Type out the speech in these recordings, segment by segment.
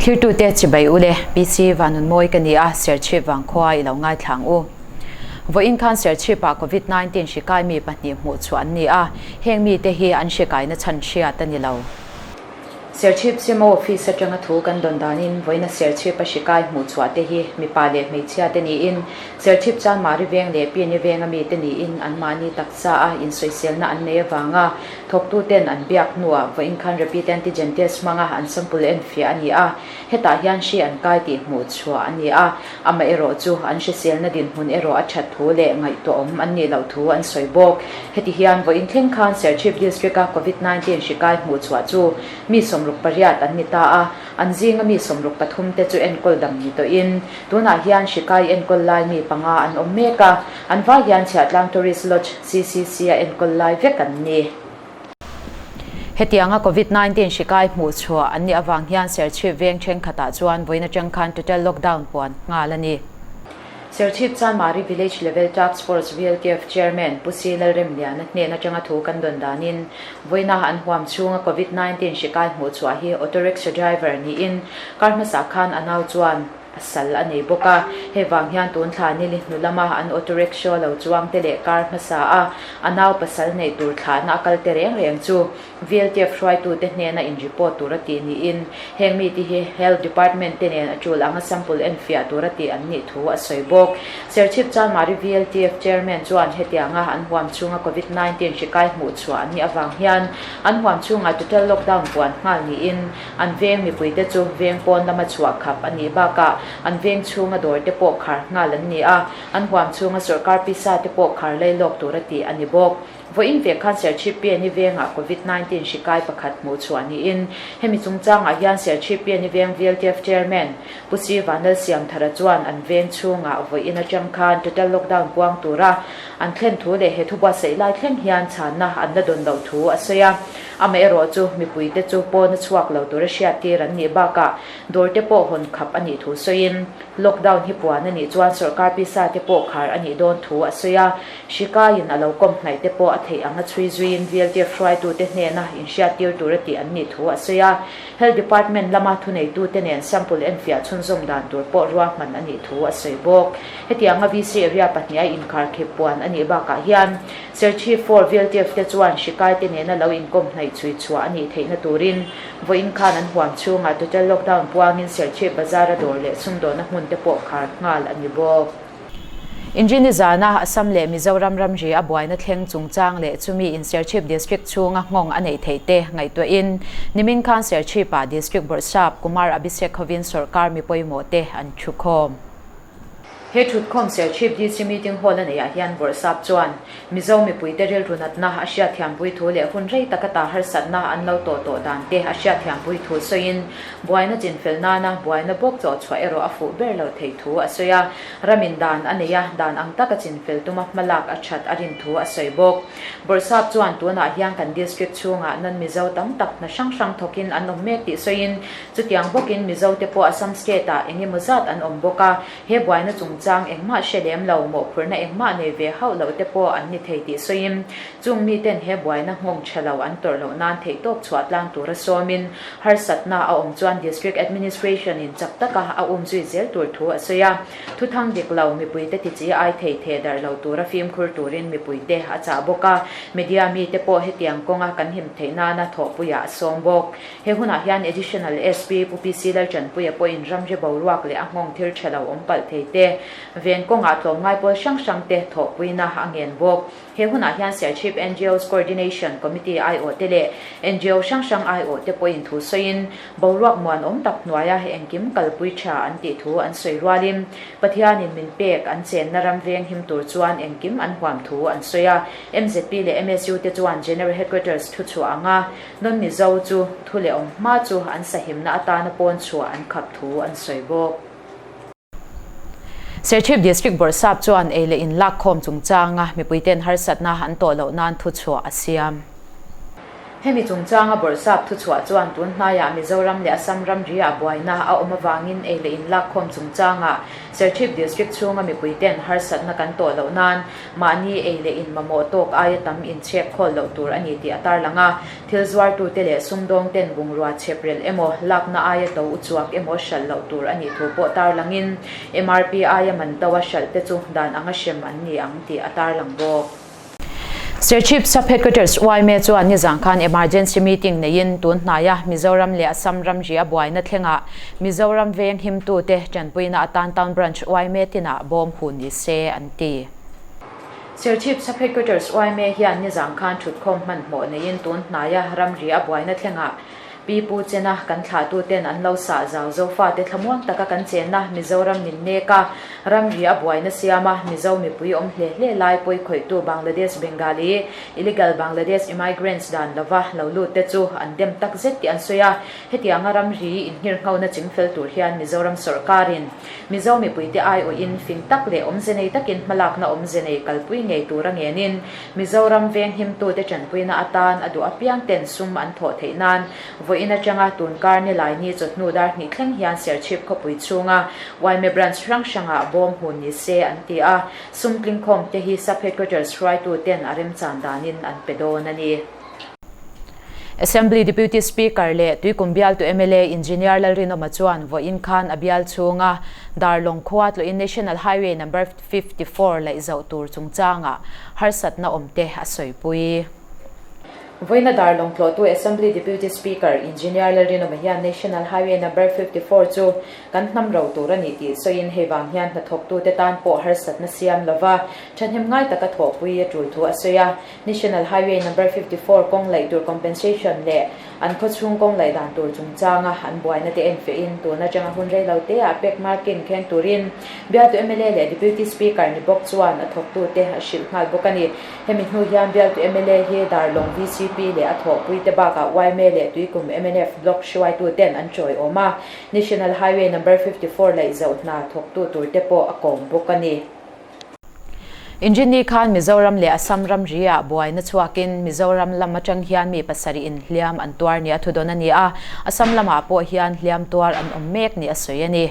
Thlirtute chibai u le, PC Vanunmawi ka ni a, Serchhip vangkhua i lo ngaithla ang u. Vawiin khan Serchhip-ah Covid 19 hri kai mi pahnih hmuh chhuah an ni a, heng mite hi an hri kaina chhan hriat a ni lo. Serchhip CMO Office atanga thu kan dawn danin vawiina Serchhip-a hri kai hmuh chhuah te hi mipa leh hmeichhia te niin Serchhip chuan Mari veng leh Piani venga mite niin anmahni taksa a insawiselna an nei avanga Thawktuten an biak hnuah vawiin khan rapid antigen test hmanga an sample enfiah a ni a, hetah hian hri an kai tih hmuh chhuah a ni a, amaherawh chu an hriselna dinhmun erawh a that thu leh ngaihtuahawm an nih loh thu an sawi bawk. Heti hian vawiin thleng khan Serchhip District-a Covid 19 hri kai hmuh chhuah chu mi 68 an ni ta a, an zinga mi 63 te chu enkawl dam ni tawhin tunah hian hri kai enkawl lai mi panga an awm mek a. An vai hian Chhiahtlang Tourist Lodge, CCC, a enkawl lai vek an ni. Hetianga Covid 19 hri kai hmuh chhuah an nih avang hian Serchhip veng thenkhatah chuan vawiin atang khan total lockdown puan nghal a ni. Serchhip Chanmari Village Level Task Force, VLTF, Chairman Pu Si Lalremliana hnen atanga thu kan dawn danin vawiina an huam chhunga Covid 19 hri kai hmuh chhuah hi auto rickshaw driver niin kar hmasa khan a nau chuan Pasal a nei bawk a, hei vang hian tun thla nili hnu lama an auto rickshaw lo chuang te leh car hmasa a a nau pasal neih tur thlahna a kal te reng reng chu VLTF hruaitute hnena in report tur a tih niin heng mite hi Health Department te nen a tul anga sample enfiah tur a tih an nih thu a sawi bawk. Serchhip Chanmari VLTF Chairman chuan hetianga an huam chhunga Covid 19 hri kai hmuh chhuah an nih avang hian an huam chhungah total lockdown puan nghal niin An veng mipuite chu veng pawn lama chhuah khap a nih bakah an veng chhunga dawr te pawh khar nghal an ni a, an huam chhunga sawrkar pisa te pawh khar lei lawk tur a tih a ni bawk. Vawiin ve khan Serchhip PNI vengah Covid 19 hri kai pakhat hmuh chhuah niin hemi chungchangah hian Serchhip PNI veng VLTF Chairman Pu Si Vanlalsiamthara chuan an veng chhungah vawiin atang khan total lockdown puang tura an thlen thu leh he thu buatsaih lai thleng hian chhanna an la dawn loh thu a sawi a. Amaherawh chu mipuite chu pawna chhuak lo tura hriattir an nih bakah dawrte pawh hawn khap a nih thu sawiin lockdown hi puan a nih chuan sawrkar pisa te pawh khar a nih dawn thu a sawi a. Hri kaiin a lo kawm hnaih te pawh a theih anga chhui zuiin VLTF hruaitute hnena inhriattir tura tih an nih thu a sawi a. Health Department lama thuneitute nen sample enfiah chhunzawm dan tur pawh ruahman a nih thu a sawi bawk. Hetianga VC area pahniha inkharkhip puan a nih bakah hian Serchhip For VLTF te chuan hri kaite nena lo inkawm hnaih chhui chhuah a nih theihna turin vawiin khan an huam chhungah total lockdown puangin Serchhip bazar-a dawr leh sumdawhna hmun te pawh khar nghal a ni bawk. Inrini zana Assam leh Mizoram ramri a buaina thleng chungchang leh chumi in Serchhip District chhunga nghawng a neih theih te ngaihtuahin nimin khan Serchhip-ah District Bawrhsap Kumar Abhishek hovin sawrkar mi pawimawh te an thukhawm. He thutkhawm Serchhip DC Meeting Hall a neihah hian Bawrhsap chuan Mizo mipuite rilru natna a hriatthiampui thu leh hun rei taka ta harsatna an lo tawh tawh dan te a hriatthiampui thu sawiin buaina chinfel nana buaina bawk chawh chhuah erawh a fuh ber lo thei thu a sawi a. Ramin dan a nei a, dan ang taka chinfel tuma hmalak a that a rin thu a sawi bawk. Bawrhsap chuan tunah hian kan district chhungah non-Mizo tam tak hna hrang hrang thawkin an awm mek tih sawiin Chutiang bawkin Mizote pawh Assam State-ah eng emaw zat an awm bawk a, he buaina chungchang engmah hre lem lo, mawhphurhna engmah nei ve hauh loh te pawh an ni thei tih sawiin, chung miten he buaina nghawng tha lo an tawrh loh nan theihtawp chhuah tlang tura sawmin harsatna a awm chuan District Administration-in chak taka a umzui zel tur thu a sawi a. Thuthang dik lo, mipuite tichi ai thei theh darh lo tura fimkhur turin mipuite a chah bawk a, media mite pawh hetiang kawnga kan him theih nana thawhpuiah a sawm bawk. He hunah hian Additional SP Pu PC Lalchanpuia pawhin ramri boruak leh a nghawng thil tha lo awm palh thei te, ven kawngah tlawmngai pawl hrang hrang te thawhpuina a ngen bawk. He hunah hian Serchhip NGOs Coordination Committee aiawh te leh ngo hrang hrang aiawh te pawhin thu sawiin boruak muanawm tak hnuaia engkim kalpui tha an tih thu an sawi rualin Pathianin min pek an chenna ram veng him tur chuan engkim an huam thu an sawi a. MZP leh MSU te chuan General Headquarters thuchhuah anga Non Mizo chu thu leh awm hma chu an sahimna atana pawn chhuah an khap thu an sawi bawk. Serchhip District Bawrhsap chuan ei leh in lak khawm chungchanga mipuiten harsatna an tawh loh nan thu chhuah a siam. Hemi chungchanga Bawrhsap thuchhuah chuan tun hnaiah Mizoram leh Assam ramri-ah buaina a awm avangin ei leh inlakkhawm chungchangah Serchhip District chhunga mipuiten harsatna kan tawh loh nan mahni ei leh in mamawh tawk aia tam inchhek khawl loh tur a ni tih a tarlang a. Thil zuartute leh sumdawngten bungrua chhep relh emaw, lakna aia to uchuak emaw hralh loh tur a nih thu pawh tarlangin MRP aia man to a hralh te chu dan anga hrem an ni ang tih a tarlang bawk. Serchhip Sub Headquarters yma chuan nizan khan emergency meeting neiin tun hnaia Mizoram leh Assam ramri a buaina thlengah Mizoram veng himtute tanpuina atan Town Branch yma tinah bawm hun ni se an ti. Serchhip Sub Headquarters yma hian nizan khan thutkhawm hmanhmawh neiin tun hnaia ramri a buaina thlengah Pi Pu Chena kan thlahtuten an lo sah zau zo fate thlamuang taka kan chenna Mizoram min nek a, ramri a buaina siam a, Mizo mipui awm hle hle lai pawi khawihtu Bangladesh Bengali illegal Bangladesh immigrants dan lova lo lut te chu an dem tak zet tih an sawi a. Hetianga ramri inhirngho-na chingfel tur hian Mizoram sawrkarin Mizo mipuite aiawhin fing tak leh awmze nei takin hmalakna awmze nei kalpui ngei tura ngenin Mizoram venghimtute tanpuina atan a duh apiang ten sum an thawh theih nan vawiin atanga tunkar nilai ni chawhnu dar hnih thleng hian Serchhip khawpui chhunga yma branch hrang hrangah bawm hun ni se an ti a, sum tlingkhawm te hi Sub Headquarters hruaitu ten a remchan danin an pe dawn a ni. Assembly Deputy Speaker leh Tuikum bialtu mla Engineer Lalrinawma chuan vawiin khan a bial chhunga Darlawng khua tlawhin National Highway Number 54 laih zauh tur chungchangah harsatna awmte a sawipui. Vawiina Darlawng tlawhtu Assembly Deputy Speaker Engineer Lalrinawma hian National Highway Number 54 chu kan hnam ro tur a ni tih sawiin hei vang hian hnathawktute tan pawh harsatna siam lova thahnem ngai taka thawhpui a tul thu a sawi a. National Highway Number 54 kawng laih tur compensation leh An khawchhung kawng laih dan tur chungchanga an buaina te en fehin tun atanga hun rei lo te ah pek marking khen turin bialtu mla leh Deputy Speaker ni bawk chuan a thawktute a hrilh nghal bawk a ni. Hemi hnu hian bialtu mla hi Darlawng VCP leh a thawhpuite bakah yma leh Tuikum mnf Block hruaituten an tawiawm a, National Highway Number 54 laih zoh hna thawktu turte pawh a kawm bawk a ni. Inrinni khan Mizoram leh Assam ramri-ah buaina chhuakin Mizoram lam atang hian mi pasarih in hliam an tuar nia thu dawn a ni a, Assam lamah pawh hian hliam tuar an awm mek nih a sawi a ni.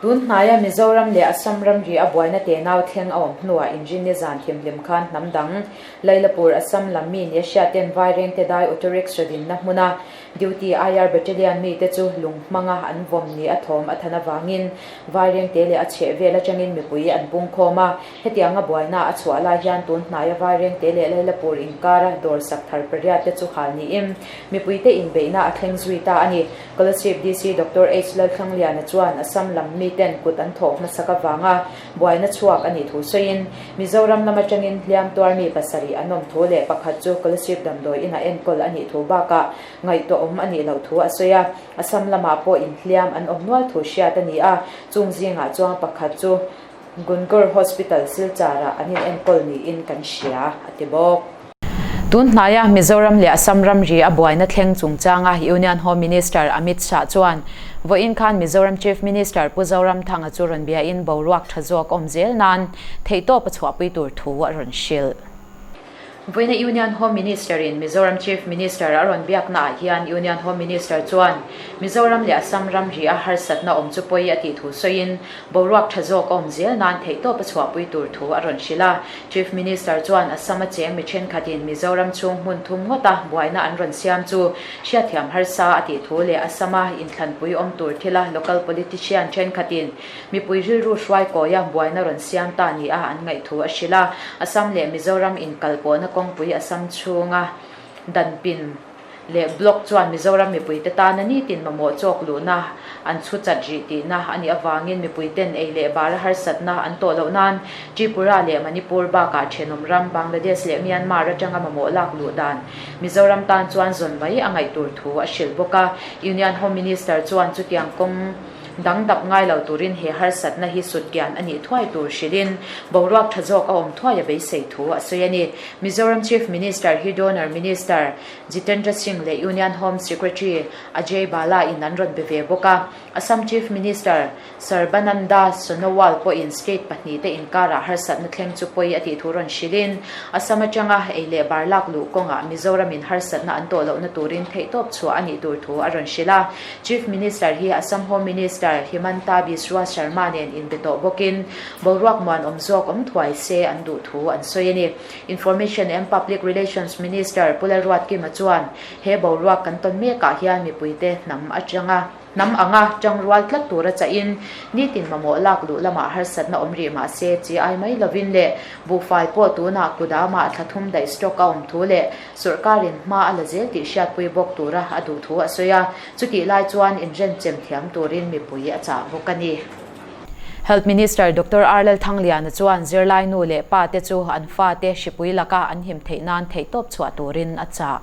Tun hnaia Mizoram leh Assam ramri a buaina tenau thleng a awm hnuah Inrinni zan thimhlim khan hnam dang Lailapur Assam lam mi nia hriaten Vairengte dai auto rickshaw dinna hmuna Duty IR Battalion mite chu lung hmanga an vawm ni a thawm a than avangin Vairengte leh a chheh vel atangin mipui an pung khawm a. Hetianga buaina a chhuah lai hian tun hnaia Vairengte leh Lailapur inkara dawr sak thar pariat te chu hal niin mipuite inbeihna a thleng zui ta a ni. Kolasib DC Doctor H Lalthlangliana chuan Assam lam miten kut an thawh hmasak avanga buaina chhuak a nih thu sawiin Mizoram lam atangin hliam tuar mi pasarih an awm thu leh pakhat chu Kolasib damdawi inah enkawl a nih thu bakah ngaihtuah awm a nih loh thu a sawi a. Assam lamah pawh inhliam an awm nual thu hriat a ni a, chung zingah chuan pakhat chu Gungur Hospital Silchar-ah an inenkawl niin kan hria, a ti bawk. Tun hnaia Mizoram leh Assam ramri a buaina thleng chungchanga Union Home Minister Amit Shah chuan vawiin khan Mizoram Chief Minister Pu Zoramthanga chu rawn biain boruak tha zawk awm zel nan theihtawp a chhuahpui tur thu a rawn hrilh. Vawiina Union Home Minister in Mizoram Chief Minister a rawn biakna ah hian Union Home Minister chuan Mizoram leh Assam ramri a harsatna awm chu pawi a tih thu sawiin boruak tha zawk awm zel nan theihtawp a chhuahpui tur thu a rawn hrilh a. Chief Minister chuan Assam a cheng mi thenkhatin Mizoram chhung hmun thum ngawta buaina an rawn siam chu hriatthiam harsa a tih thu leh Assam a inthlanpui awm tur thila local politician thenkhatin Mipui rilru hruai kawia buaina rawn siam ta nia an ngaih thu a hrilh a, Assam leh Mizoram inkalpawhna kawngpui Assam chhunga danpin leh block chuan Mizoram mipuite tana nitin mamawh chawk luhna an chhu chat rih tihna a nih avangin mipuiten ei leh bara harsatna an tawh loh nan Tripura leh Manipur bakah thenawm ram Bangladesh leh Myanmar atanga mamawh lak luh dan Mizoram tan chuan zawn mai a ngaih tur thu a hrilh bawk a. Union Home Minister chuan chutiang kawng. Dang dap ngai lo turin he harsatna hi sutkian a nih thuai tur hrilhin boruak tha zawk a awm thuai a beisei thu a sawi a ni. Mizoram Chief Minister hi Donor Minister Jitendra Singh leh Union Home Secretary Ajay Bhalla in an rawn be ve bawk a. Assam Chief Minister Sarbananda Sonowal pawhin state pahnihte inkarah harsatna thleng chu pawi a tih thu rawn hrilhin Assam atanga ei leh bar lak luh kawngah Mizoramin harsatna an tawh lohna turin theihtawp chhuah a nih tur thu a rawn hrilh a. Chief Minister hi Assam Home Minister Himanta Biswa Sarma nen inbe tawh bawkin boruak muanawm zawk awm thuai se an duh thu an sawi a ni. Information and Public Relations Minister Pu Lalruatkima chuan he boruak kan tawn mekah hian mipuite hnam atanga Hnam anga tangrual tlat tura chahin nitin mamawh lak luh lamah harsatna awm rih mah se chi ai mai lovin leh buhfai pawh tunah kudamah thla thum daih stock a awm thu leh sawrkarin hma a la zel tih hriatpui bawk tura a duh thu a sawi a, chutih lai chuan inrenchem thiam turin mipui a chah bawk a ni. Health Minister Doctor R Lalthangliana chuan zirlai nu leh pa te chu an fate hripui laka an him theih nan theihtawp chhuah turin a chah.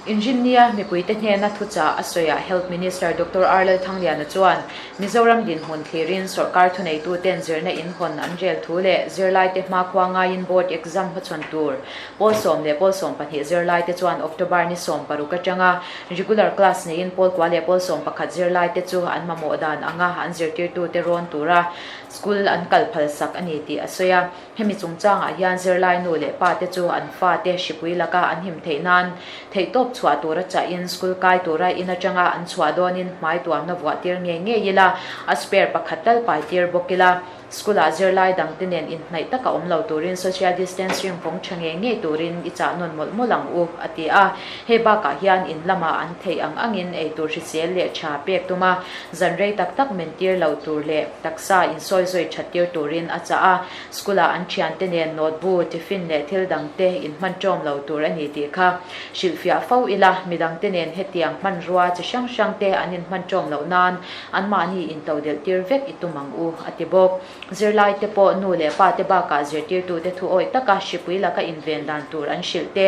Inrinnia mipuite hnena thuchah a sawiah Health Minister Doctor R Lalthangliana chuan Mizoram dinhmun thlirin sawrkar thuneituten zirna inhawn an rel thu leh zirlaite hmakhua ngaiin board exam hmachhawn tur pawl sawm leh pawl 12 zirlaite chuan October ni 16 atanga regular class neiin pawl kua leh pawl 11 zirlaite chu an mamawh dan anga an zirtirtute rawn tura school an kal phalsak a ni tih a sawi a. Hemi chungchangah hian zirlai nu leh pa te chu an fate hripui laka an him theih nan theihtawp chhuah tura chahin school kai tura in atanga an chhuah dawnin hmai tuamna vuah tir ngei ngei ila, a spare pakhat tal pai tir bawk ila. School ah zirlai dangte nen inhnaih taka awm lo turin social distancing vawng tha ngei ngei turin i chah nawn mawlh mawlh ang u, a ti a. Hei bakah hian in lamah an theih ang angin eitur hrisel leh tha pek tum a, zan rei tak tak men tir lo tur leh taksa insawi zawi that tir turin a chah a. School-ah an thiante nen notebook, tiffin leh thil dangte inhman ṭawm lo tur a ni tih kha hrilhfiah fo ila, midangte nen hetiang hmanrua chi hrang hrangte an inhman ṭawm loh nan anmahni intodelh tir vek i tum ang u, a ti bawk. Zirlaite pawh nu leh pate bakah zirtirtute thu awih taka hripui laka inven dan tur an hrilh te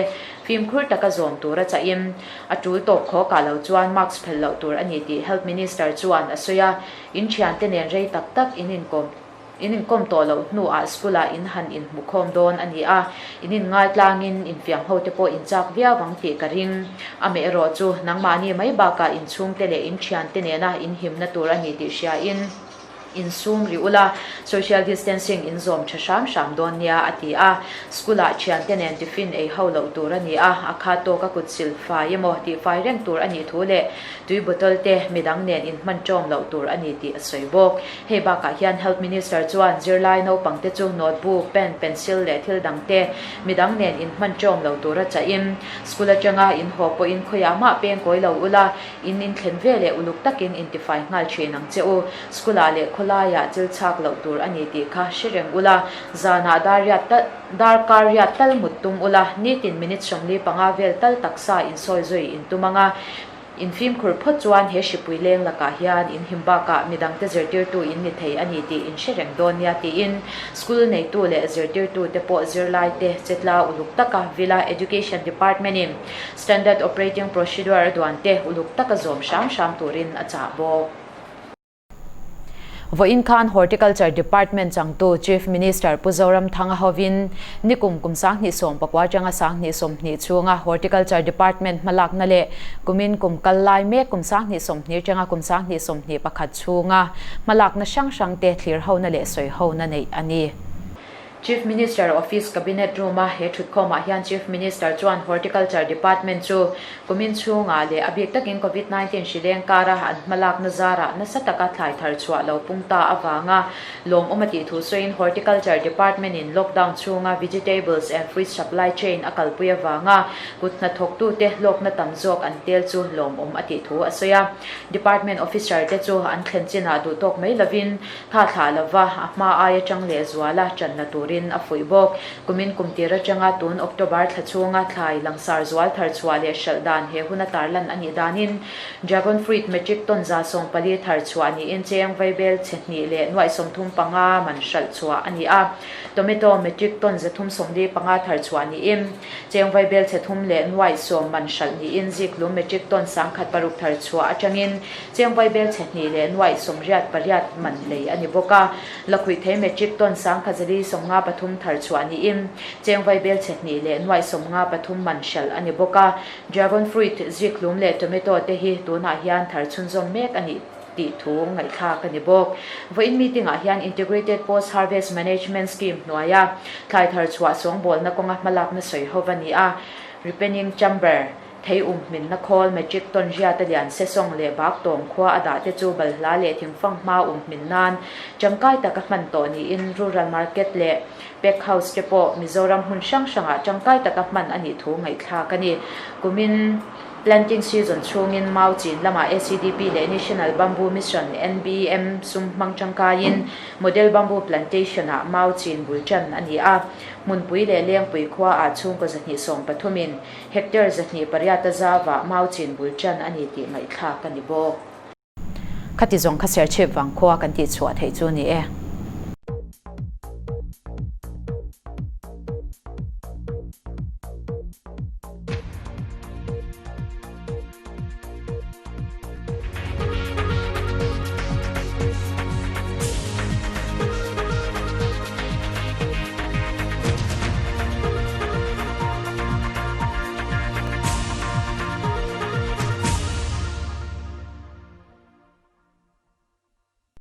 fimkhur taka zawm tur a chahin a ṭul tawp khawkah lo chuan mask phelh loh tur a ni tih Health Minister chuan a sawi a, in thiante nen rei tak tak in inkawm In inkawm tawh loh hnuah school-ah in han inhmukhawm dawn a ni a, in inngai tlangin infiam hote pawh in chak viau ang tih ka ring. Amaherawh chu nangmahni mai bakah inchhungte leh in thiante nena inhimna tur a ni tih hriain insum ri ula, social distancing in zawm tha hram hram dawn nia, a ti a. School-ah thiante nen tiffin ei ho loh tur a ni a, a kha tawka kut sil fai emaw tih fai reng tur a nih thu leh tui bottle te midang nen inhman ṭawm loh tur a ni tih a sawi bawk. Hei bakah hian Health Minister chuan zirlai naupangte chu notebook, pen, pencil leh thil dangte midang nen inhman ṭawm lo tura chahin school atanga in haw pawhin khawiah mah peng kawi lo ula, in inthlen ve leh uluk takin intifai nghal ṭhin ang che u. School-ah leh khawlaiah chil chhak loh tur a ni tih kha hre reng ula, zanah dar riat tal darkar riat tal mut tum ula, nitin minute 45 vel tal taksa insawi zui intum anga, Infimkhur phawt chuan he hripui leng lakah hian in him bakah midangte zirtirtu in ni thei a ni tih in hre reng dawn nia tiin school neitu leh zirtirtute pawh zirlaite chetla uluk taka Villa Education Department-in Standard Operating Procedure a duante uluk taka zawm hram hram turin a chah bawk. Vawiin khan Horticulture Department changtu Chief Minister Pu Zoramthanga hovin nikum kum 2019 atanga 2020 chhunga Horticulture Department hmalakna leh kumin kum kal lai mek kum 2020 atanga kum 2021 chhunga hmalakna hrang hrangte thlir hona leh sawi hona neih a ni. Chief Minister Office Cabinet Room-a he thutkhawmah hian Chief Minister chuan Horticulture Department chu kumin chhungah leh a bik takin Covid 19 hri leng kara an hmalakna zarah nasa taka thlai thar chhuah lo pung ta avanga lawmawm a tih thu sawiin Horticulture Department-in lockdown chhunga vegetables and fruit supply chain a kalpui avanga kut hnathawktute hlawkna tam zawk an tel chu lawmawm a tih thu a sawi a. Department officer-te chu an thlen chinah duhtawk mai lovin Tha thlah lova a hma aia chang leh zuala channa turin. turin a fuih bawk. Kumin kum tir atanga tun October thla chhunga thlai langsar zual thar chhuah leh hralh dan he huna tarlan a nih danin Dragon Fruit metric ton 140 thar chhuah niin cheng vaibel chhe hnih leh nuaih 35 man hralh chhuah a ni a. Tomato metric ton 345 thar chhuah niin cheng vaibel chhe thum leh nuaih 10 man hralh niin zikhlum metric ton 1006 thar chhuah atangin cheng vaibel chhe hnih leh nuaih 88 man lei a ni bawk a. Lakhuihthei metric ton 1493 thar chhuah niin cheng vaibel chhe hnih leh nuaih 53 man hralh a ni bawk a. Dragon fruit, zikhlum leh tomato te hi tunah hian thar chhunzawm mek a nih tih thu ngaihthlak a ni bawk. Vawiin meeting ah hian Integrated Post Harvest Management Scheme hnuaia thlai thar chhuah sawngbawlna kawnga hmalakna sawi ho a ni a, Ripening Chamber, Thei um hminna khawl, metric ton riata lian sesawng leh bak tawng khua a dah te chu balhla leh thingfang hma um hmin nan tangkai taka hman tawh niin Rural Market leh Pack House te pawh Mizoram hmun hrang hrangah tangkai taka hman a nih thu ngaihthlak a ni. Kumin Planting Season chhungin Mau chin lamah ACDP leh National Bamboo Mission, NBM, sum hmang tangkaiin Model Bamboo Plantation-ah Mau chin bul tan a ni a. Hmunpui leh Lengpui khuaah chhungkaw 230 in Hectare 208 a zauah mau chin bul tan a ni tih ngaihthlak a ni bawk. Khati zawng kha Serchhip vang khua kan tih chhuah theih chu ni e.